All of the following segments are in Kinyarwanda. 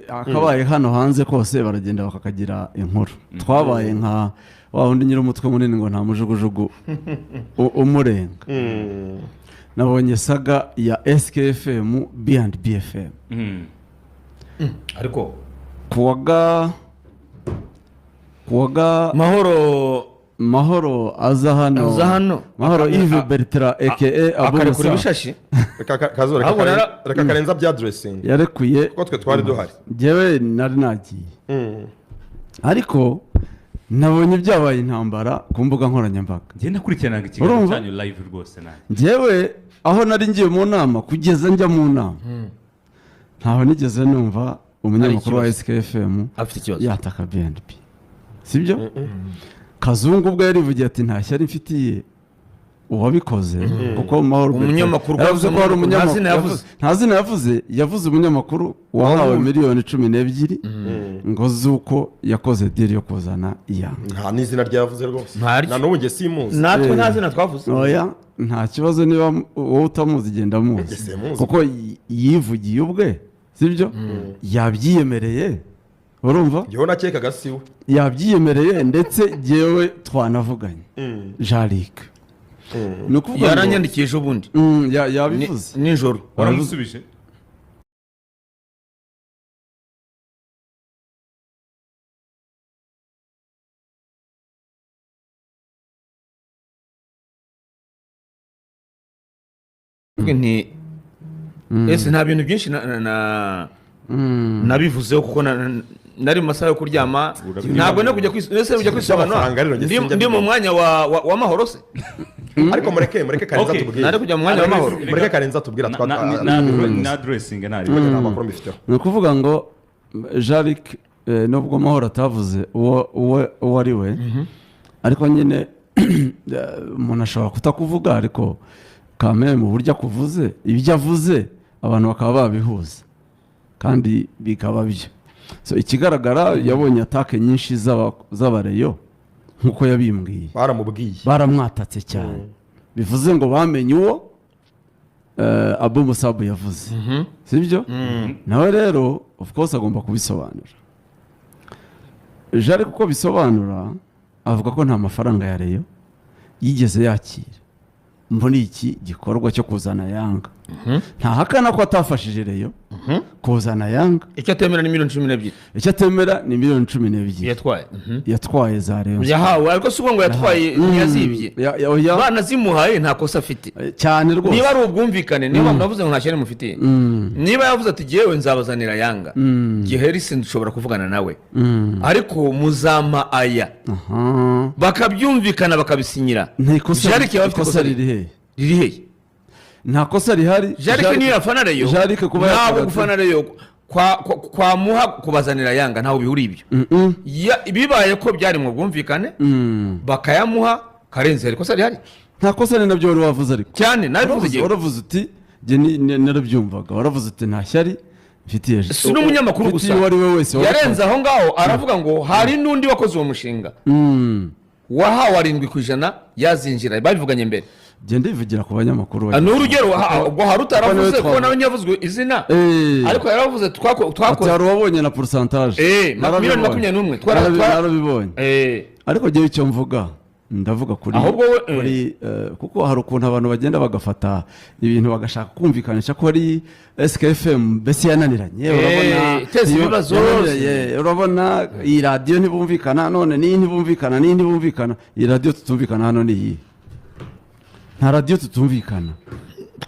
Akabaye hano hanze kose baragenda bakakagira inkuru. Twabaye nka wa wundi nyir'umutwe munini ngo nta mujugujugu umurenga. Nabonye saga ya SKFM, B&B FM. Ariko Kuwaga Mahoro. Mahoro aza hano. Aza hano. Mahoro Yves Bertrand aka Abu Akarekura Musa. ibishashi. Reka Kazo, reka Ahubwo reka Karenza bya dressing Yarekuye. kuko twe twari duhari. Njyewe nari nagiye, ariko nabonye byabaye intambara ku mbuga nkoranyambaga. Njye nakurikiranaga ikiganiro Urumva? cyanyu live rwose nanjye. Njyewe aho nari ngiye mu nama, kugeza njya mu nama, ntaho nigeze numva umunyamakuru wa Hari SKFM afite ikibazo. yataka BNP, sibyo? Kazungu ubwo yarivugiye ati nta shyari mfitiye uwabikoze, kuko Mahoro Bertrand Umunyamakuru yaravuze ko hari nta umunyamakuru zina yavuze. Nta zina yavuze. Yavuze umunyamakuru wahawe 12 miliyoni ngo z'uko yakoze deal yo kuzana Iyanga. Nta n'izina ryavuze rwose. Ntaryo. Na n'ubu njye simuzi. Natwe nta zina twavuze. Oya, nta kibazo, niba wowe utamuzi genda muzi. Ese muzi. Kuko yivugiye ubwe, sibyo? Yabyiyemereye, urumva? Njyewe nakekaga si we. Yabyiyemereye, ndetse jyewe twanavuganye Jarike, ni ukuvuga ngo Yaranyandikiye ejo bundi. Yabivuze. Nijoro. Waramusubije? Nti ese nta bintu byinshi nabivuzeho kuko nari mu masaha yo kuryama. Ntabwo no kujya ese kujya kwisobanura. Iby'amafaranga rero njye sinjya Ndi mu mbimenya. mwanya wa Mahoro se? Ariko mureke Karenza tubwire. Nari kujya mu mwanya wa Mahoro. Mureke Karenza tubwira. Na dressing ntari. Nta makuru mbifiteho. Ni ukuvuga ngo Jarike, nubwo Mahoro atavuze uwo ari we, ariko nyine umuntu ashobora kutakuvuga, ariko kame mu buryo akuvuze, ibyo avuze abantu bakaba babihuza kandi bikaba byo. So ikigaragara, yabonye attaque nyinshi z'abareyo nk'uko yabimbwiye. Baramubwiye. Baramwatatse cyane, bivuze ngo bamenye uwo Abu Musabu yavuze, sibyo? Nawe rero of course agomba kubisobanura. Jari kuko bisobanura avuga ko nta mafaranga ya Rayon yigeze yakira muri iki gikorwa cyo kuzana Yanga. Ntahakana ko atafashije Rayon kuzana Yanga. Icyo atemera ni 12 miliyoni. Icyo atemera ni 12 miliyoni. Yatwaye. Yatwaye za Rayon. Yahawe, ariko si ubwo ngo yatwaye, ntiyazibye. Oya. Banazimuhaye nta kosa afite. Cyane rwose. Niba ari ubwumvikane, niyo mpamvu navuze ngo nta shyari mufitiye. Niba yavuze ati jyewe nzabazanira Yanga, giheri sinshobora kuvugana nawe, ariko muzampa aya, bakabyumvikana, bakabisinyira. Nta ikosa. Jarike yaba afite Ikosa ikosa riri hehe? Riri hehe? Nta kosa rihari. Jarike niyo yafana Rayon. Jarike kuba Ntabwo yakora gufana Rayon kwamuha kubazanira Yanga, ntaho bihuriye ibyo. Bibaye ko byari mu bwumvikane, bakayamuha, Karenzi hari ikosa rihari? Nta kosa, ni nabyo wari wavuze ariko. Cyane, nabivuze. Jyewe. Waravuze uti jye narabyumvaga, waravuze uti nta shyari mfitiye Si n'umunyamakuru gusa. mfitiye uwo ari we wese wabikoze. Yarenze aho ngaho, aravuga ngo hari n'undi wakoze uwo mushinga wahawe 7% yazinjira, babivuganye mbere. Jye ndivugira ku banyamakuru. Ni urugero, ubwo hari utaravuze niwe kuko nawe ntiyavuzwe izina, ariko yaravuze Ati twakoze. hari uwabonye na pourcentage. 21 miliyoni. Narabibonye. Ariko njyewe icyo mvuga, ndavuga kuri Ahubwo we- kuri kuko hari ukuntu abantu bagenda bagafata ibintu bagashaka kumvikanisha ko ari SKFM mbese yananiranye, urabona Iteza ibibazo. Yananiranye, urabona iyi radiyo ntibumvikana, none n'iyi ntibumvikana, n'iyi ntibumvikana. Iyi radiyo tutumvikana hano ni iyi? Nta radiyo tutumvikana,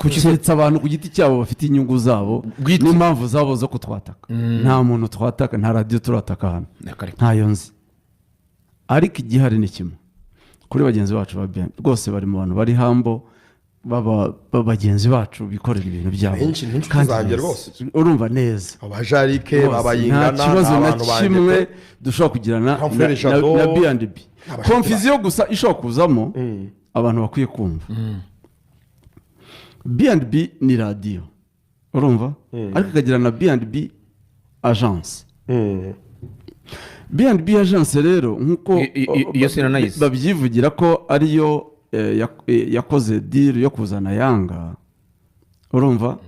keretse abantu ku giti cyabo bafite inyungu zabo Bwite. n'impamvu zabo zo kutwataka. Nta muntu twataka, nta radiyo turataka hano. Reka, reka. Ntayo nzi. Ariko igihari ni kimwe, kuri bagenzi bacu ba BM rwose bari mu bantu bari hambo baba bagenzi bacu bikorera ibintu byabo. Benshi ni inshuti Kandi zanjye neza. rwose. Urumva neza. Abajarike Rwose, babayingana. nta kibazo Ni na abantu banjye kimwe pe. dushobora kugirana Grand frère Jado. na B&B. Abashuti. Confusion gusa ishobora kuzamo, abantu bakwiye kumva, B&B ni radiyo, urumva, ariko ikagira na B&B agence. B&B agence rero nk'uko Iyo sinanayizi. babyivugira ko ariyo yakoze deal yo kuzana Yanga, urumva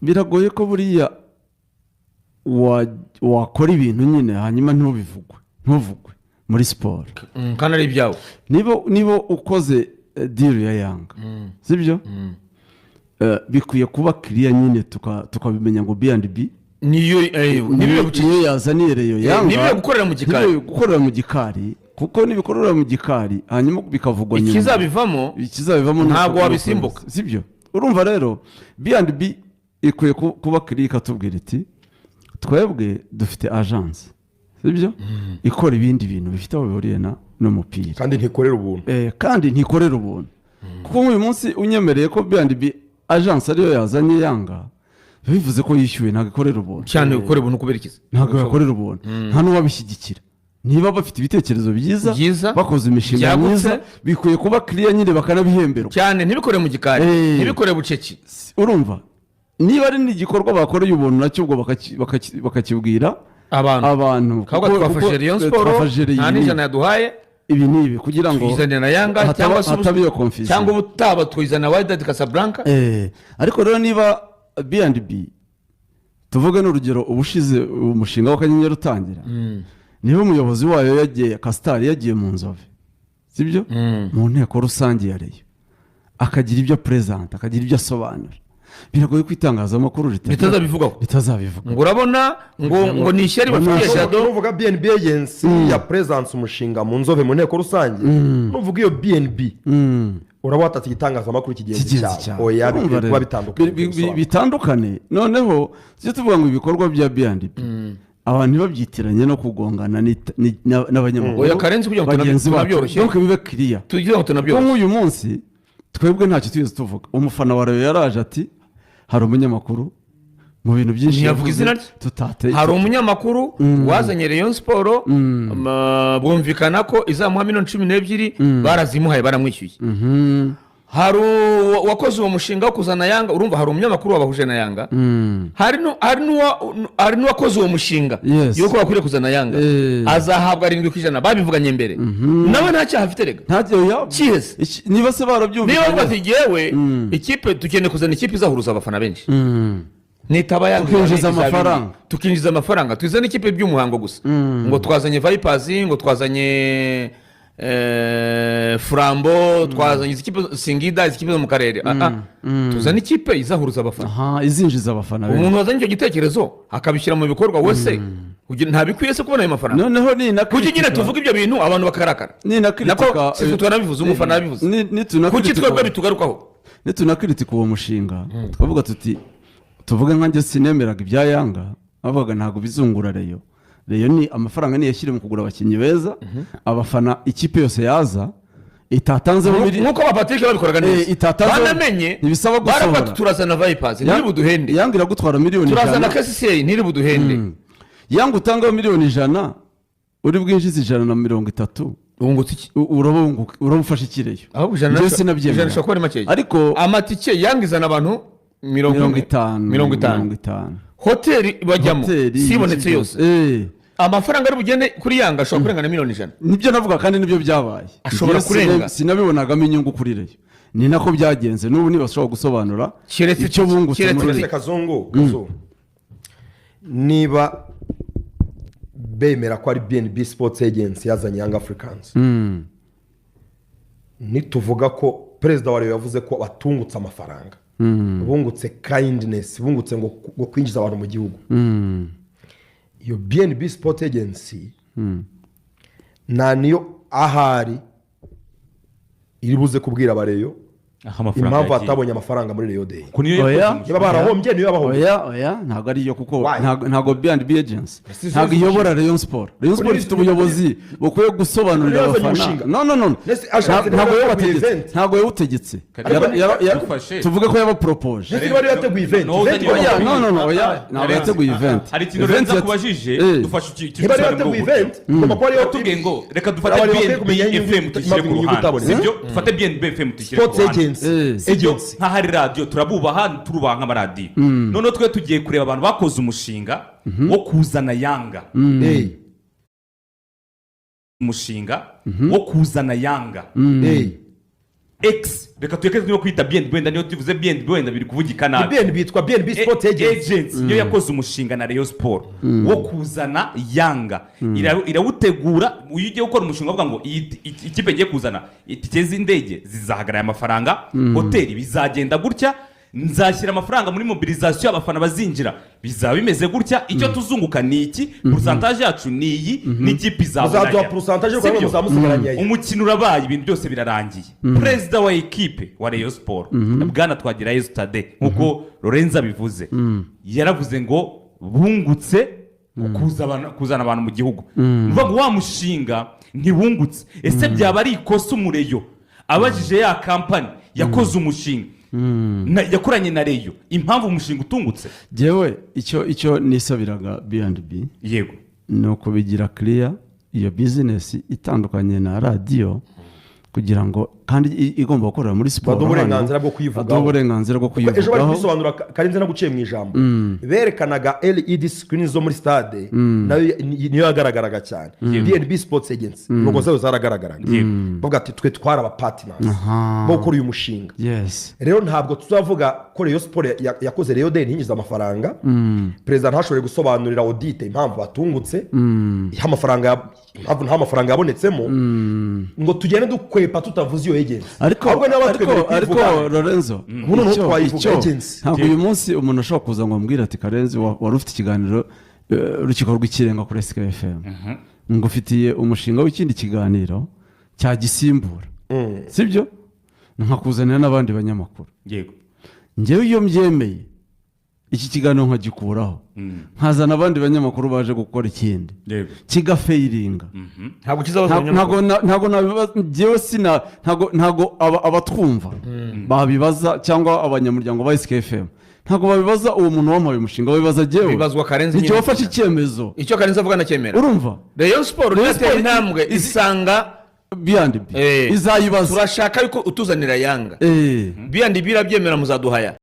biragoye ko buriya wakora ibintu nyine hanyuma ntubivugwe, ntuvugwe muri siporo. Kandi ari ibyawe. Niba ukoze deal ya Yanga, sibyo? Bikwiye kuba clear nyine, tukabimenya ngo B&B niyo nibibe bucece. Niyo yazaniye Rayon Yanga. Ntibibe gukorera mu gikari. Ntibibe gukorera mu gikari, kuko nibikorera mu gikari hanyuma bikavugwa nyuma, ikizabivamo ikizabivamo ni ntabwo wabisimbuka. Sibyo? Urumva rero, B&B ikwiye kuba clear, ikatubwira iti: "Twebwe dufite agence, sibyo, ikora ibindi bintu bifite aho bihuriye n'umupira." Kandi ntikorera ubuntu. Kandi ntikorera ubuntu, kuko nk'uyu munsi unyemereye ko B&B agence ariyo yazanye Yanga, biba bivuze ko yishyuwe, ntabwo ikorera ubuntu. Cyane, gukora ubuntu kubera ikiza. Ntabwo yakorera ubuntu, nta n'uwabishyigikira. Niba bafite ibitekerezo byiza, Byiza, bakoze imishinga byagutse. myiza, bikwiye kuba clear nyine, bakanabihemberwa. Cyane, ntibikore mu gikari, ntibikore bucece. Urumva, niba ari n'igikorwa bakoreye ubuntu nacyo, ubwo bakakibwira abantu, abantu. Kavuga twafashe Rayon Sport, twafashe Rayon nta n'ijana yaduhaye, ibi n'ibi, kugira ngo tuyizanira na Yanga, cyangwa se hataba iyo confusion. Cyangwa ubutaha tuyizana Wydad Casablanca. Ariko rero niba B&B, tuvuge n'urugero, ubushize umushinga w'Akanyenyeri utangira, niba umuyobozi wayo yagiye Castar, yagiye mu Nzove, sibyo, mu nteko rusange ya Rayon, akagira ibyo presenta, akagira ibyo asobanura, biragoye ko itangazamakuru ritazabivugaho. Ritazabivuga. Ngo urabona ngo ni ishyari bafitiye Jado. Nuvuga BNB agency ya presence umushinga mu Nzove mu nteko rusange, nuvuga iyo BNB, uraba watatse igitangazamakuru cy'ingenzi cy'ingenzi cyawe. Cyane. Oya, Urumva bikwiye rero, kuba bitandukanye. Bitandukane. Noneho tujye tuvuga ngo ibikorwa bya B&B abantu ntibabyitiranye no kugongana n'abanyamakuru Oya, Karenzi, kugira ngo bagenzi bacu. tunabyoroshye. Donc bibe clear. Tugira ngo Kuko tunabyoroshye. nk'uyu munsi twebwe ntacyo tugeze tuvuga. Umufana wa Rayon yaraje ati hari umunyamakuru mu bintu byinshi Ntiyavuga yavuze izina rye. tutate. Hari umunyamakuru wazanye Rayon Sport, bumvikana ko izamuha miliyoni 12, barazimuhaye, baramwishyuye. Hari uwakoze uwo mushinga wo kuzana Yanga. Urumva, hari umunyamakuru wabahuje na Yanga, hari n'uwakoze uwo mushinga yuko bakwiriye kuzana Yanga, azahabwa 7%, babivuganye mbere. Nawe nta cyaha afite rega. Ntacyo Kihese. Niba se Niba barabyumvikanye. bavuga ati yewe ikipe dukeneye kuzana, ikipe izahuruza abafana benshi, nitaba Yanga, Tukinjiza izaba indi. amafaranga. Tukinjiza amafaranga, tuzane ikipe by'umuhango gusa, ngo twazanye Vipers, ngo twazanye Flambeau, twazanye izi kipe Singida, izi kipe zo mu karere. Tuzane ikipe izahuruza abafana. Aha, izinjiza abafana benshi. Umuntu wazanye icyo gitekerezo akabishyira mu bikorwa wese ntabikwiye se kubona ayo mafaranga? Noneho ni na Kuki nyine tuvuga ibyo bintu abantu bakarakara? ni na Nako kritika. si twe twanabivuze, umufana yabivuze. Kuki twebwe bitugarukaho? Nitunakritika uwo mushinga, twavuga tuti, tuvuge nkanjye sinemeraga ibya Yanga, bavuga ntabwo bizungura Rayon. Rayon ni amafaranga niyashyire mu kugura abakinnyi beza, abafana, ikipe yose yaza itatanzeho Nk'uko ba Patrick babikoraga neza, banamenye ntibisaba baravuga gusohora. ati turazana Vipers, ntiri buduhende. Yanga iragutwara miliyoni Turazana 100. KCCA, ntiri buduhende. Yanga utangaho miliyoni 100, uri bwinjize 130. Wungutse iki? Uraba ufashe ikireyo. Ahubwo 100 Njyewe sinabyemera. 100 ishobora kuba ari makeya. Ariko amatike Yanga izana abantu mirongo mirongo ine, itanu. 50. 50. Hoteli bajyamo, Hoteli, sibonetse iki yose, amafaranga ari bugende kuri Yanga ashobora kurenga na miliyoni 100. Nibyo navuga, kandi nibyo byabaye. Ashobora Njyewe kurenga. Sinabibonagamo inyungu kuri Rayon, ni nako byagenze. N'ubu ntibashobora gusobanura icyo bungutse keretse muri Uretse Rayon. Kazungu, niba bemera ko ari BNB Sports Agency yazanye Young Africans, nituvuga ko perezida wa Rayon yavuze ko batungutse amafaranga, bungutse kindness, bungutse ngo kwinjiza abantu mu gihugu, iyo BNB Sport Agency nta niyo ahari iri buze kubwira aba Rayon Aho amafaranga impamvu yagiye. batabonye amafaranga muri Rayon Day. Kuko niyo Oya. yakoze umushinga. Niba barahombye, niyo yabahombye. Oya, oya, ntabwo ariyo, kuko Why? ntabwo B&B Agency ntabwo iyobora Rayon Sport. Rayon Sport ifite ubuyobozi bukwiye gusobanurira Niyo yazanye abafana. umushinga. No, no, no. Nese ashatse Ntabwo niba yabategetse. yateguye event. Ntabwo yawutegetse. Ariko dufashe. Tuvuge ko yabaporopoje. Nese niba ariyo yateguye event, No, event uzanye Oya, Oya, no, no, no, oya, ntabwo Karenzi, yateguye event. Hari ikintu Event Renza akubajije, dufashe Niba ariyo yateguye event, igomba kuba ariyo Tubwiye ngo reka dufate Abantu bakwiye BNB kumenya inyungu FM tuyishyire ku inyungu ruhande, itabonetse. sibyo? Dufate BNB FM tuyishyire ku Sports ruhande. Agency. Sibyo? Agency. Nk'ahari radiyo turabubaha, turubaha nk'amaradiyo. Noneho twe tugiye kureba abantu bakoze umushinga wo kuzana Yanga, umushinga wo kuzana Yanga. X, reka tureke no kwita BNB, wenda niyo tuvuze BNB wenda biri kuvugika Ni nabi. BNB, yitwa BNB Sport Agency. Agency niyo yakoze umushinga na Rayon Sport wo kuzana Yanga. Irawutegura. Iyo ugiye gukora umushinga uvuga ngo iyi ikipe igiye kuzana, itike z'indege zizahagarara amafaranga, hoteli bizagenda gutya, nzashyira amafaranga muri mobilisation, abafana bazinjira bizaba bimeze gutya, icyo tuzunguka ni iki, pourcentage yacu ni iyi, n'ikipe izabona Muzaduha aya. pourcentage Sibyo? ariko muzamusigaranye aya. Umukino urabaye, ibintu byose birarangiye. Perezida wa ekipe wa Rayon Sport, bwana Twagirayezu Tade, nk'uko Lorenzo abivuze, yaravuze ngo bungutse kuzana abantu mu gihugu. Ni ukuvuga ngo wa mushinga ntiwungutse. Ese byaba ari ikosa umureyo abajije ya kampani yakoze umushinga yakoranye na Rayon impamvu umushinga utungutse? Jyewe icyo nisabiraga B&B ni ukubigira kiriya, iyo business itandukanye na radiyo, kugira ngo kandi igomba gukorera muri siporo Baduha hano. uburenganzira bwo kuyivugaho. Baduha uburenganzira bwo Ejo bari kuyivugaho. kubisobanura, Karenze, naguciye mu ijambo, berekanaga LED screen zo muri stade, nayo niyo yagaragaraga cyane, BNB Sports Agency, logo zayo zaragaragaraga. Bavuga ati: "Twe twari aba partners bo gukora uyu mushinga." Rero ntabwo tuzavuga ko Rayon Sport yakoze Rayon Day ntiyinjize amafaranga, perezida ntashobore gusobanurira audit impamvu batungutse, impamvu nta mafaranga yabonetsemo, ngo tugende dukwepa tutavuze iyo agency. Ariko Ahubwo niba ariko batwemereye ariko kuyivuga, Lorenzo, ubu noneho twayivuga agency. Ntabwo uyu munsi umuntu ashobora kuza ngo ambwire ati: "Karenzi, wari ufite ikiganiro Urukiko rw'Ikirenga kuri SKFM, ngufitiye umushinga w'ikindi kiganiro cyagisimbura, sibyo, nkakuzanira n'abandi banyamakuru." Njyewe iyo mbyemeye, iki kiganiro nkagikuraho, nkazana abandi banyamakuru baje gukora ikindi, kigafailinga, Ntabwo kizabaza ntabwo abanyamakuru. Ntabwo nabibaza njyewe, sina ntabwo abatwumva babibaza cyangwa abanyamuryango ba SKFM ntabwo babibaza uwo muntu wamuhaye umushinga, babibaza jyewe. Bibazwa Karenzi Ni jye nyine. wafashe icyemezo. Icyo Karenzi avuga ndacyemera. Urumva? Rayon Sport Rayon yateye Sport intambwe isanga B&B izayibaza. Turashaka yuko utuzanira Yanga. B&B irabyemera, muzaduhaya.